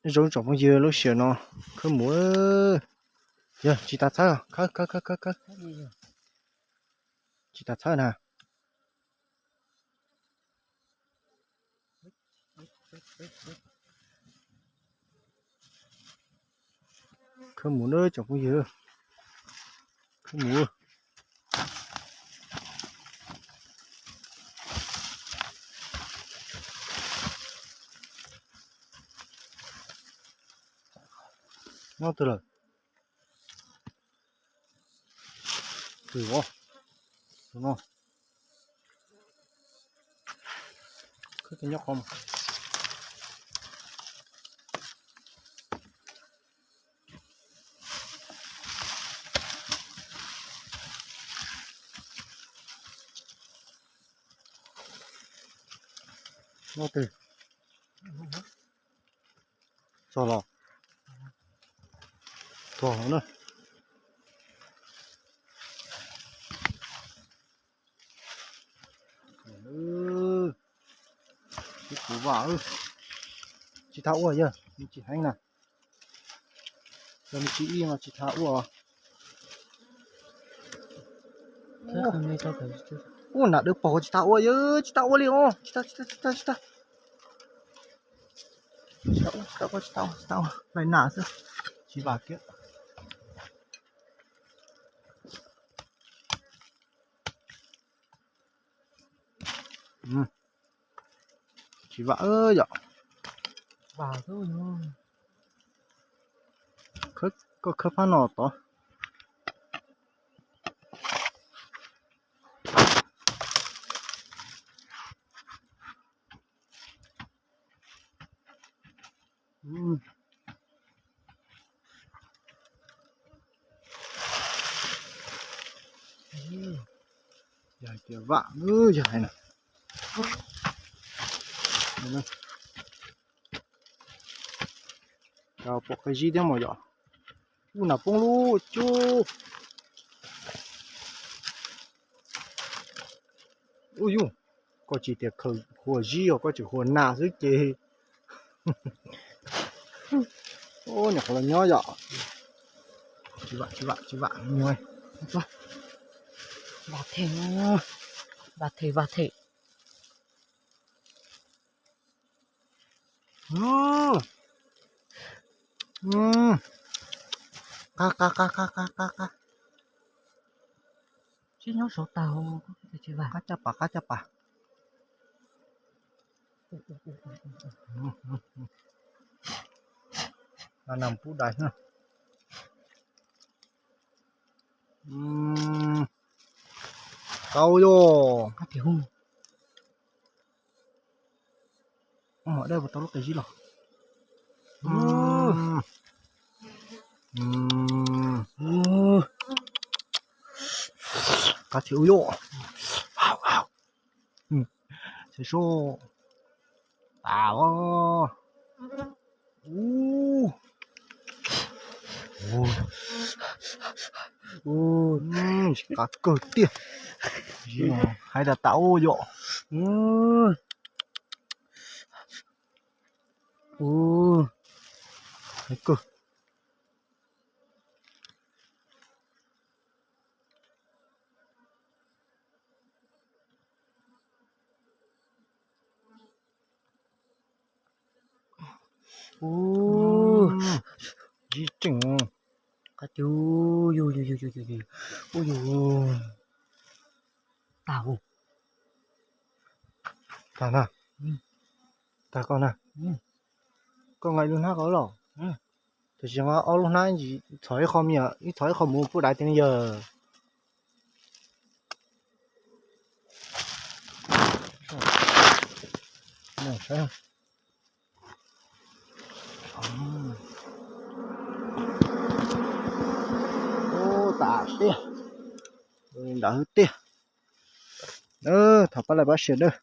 Zoo tsoom phooj ywg, lub sij hawm no khawb mus. Yog tsis tas txhawb, khawb khawb khawb khawb khawb. Tsis tas txhawb na. Khawb mus na tsoom phooj ywg, khawb mus. Nyob twg lawm? Twg os? Tus no. Khawb twg nyob qhov mas. Nyob twg? Txog los? Txog na. Ib kuv vam, tsis tas ua yog nws tsis heev na. Yog nws tsis ib no tsis tas ua. Ua nam dawb paug tsis tas ua yog tsis tas ua li os, tsis tas tsis tas tsis tas tsis tas. Tsis tas ua, tsis tas ua, tsis tas ua, tsis tas ua, hlais nas xwb. Tsis vam kiag. Tsis vam yom. Koj khawb phab no tod. Yog hais tias vam, yog hais na. Cov pom qe zib thiab mas yom. Ub, nas poob lub cub. Ub yug, koj tsis tias khaws hua zib os, koj tseem hua nas xwb ces. Nyuam qhuav los nyob yom. Tsis vam, tsis vam, tsis vam. Vaj them, vaj them, vaj them. Qab, qab, qab, qab, qab, qab. Sib nyob saud tag, qab caj pas, qab caj pas. Nas pub dais na. Tau yog. Dej puas tau lub qe zib los? Qab thiab ub yom. Xyov sub. Tas os. Ub. Ub. Qab kawg tiag. Hais tias tas ub yom. Ub. Hais kawg. Ub, zib tseem. Qab tiag, ub yug, ub yug, ub yug. Tag ub. Tag na. Tag koj na. Koj nqa ib lub hnab koj los. Tam sim no ob lub hnab ntsis txhom ib qho me, ib txhom ib qho mus pub dais tiag yawg. Ub, tas tiag. Ntawd tiag. Thov pab like pab share nawb.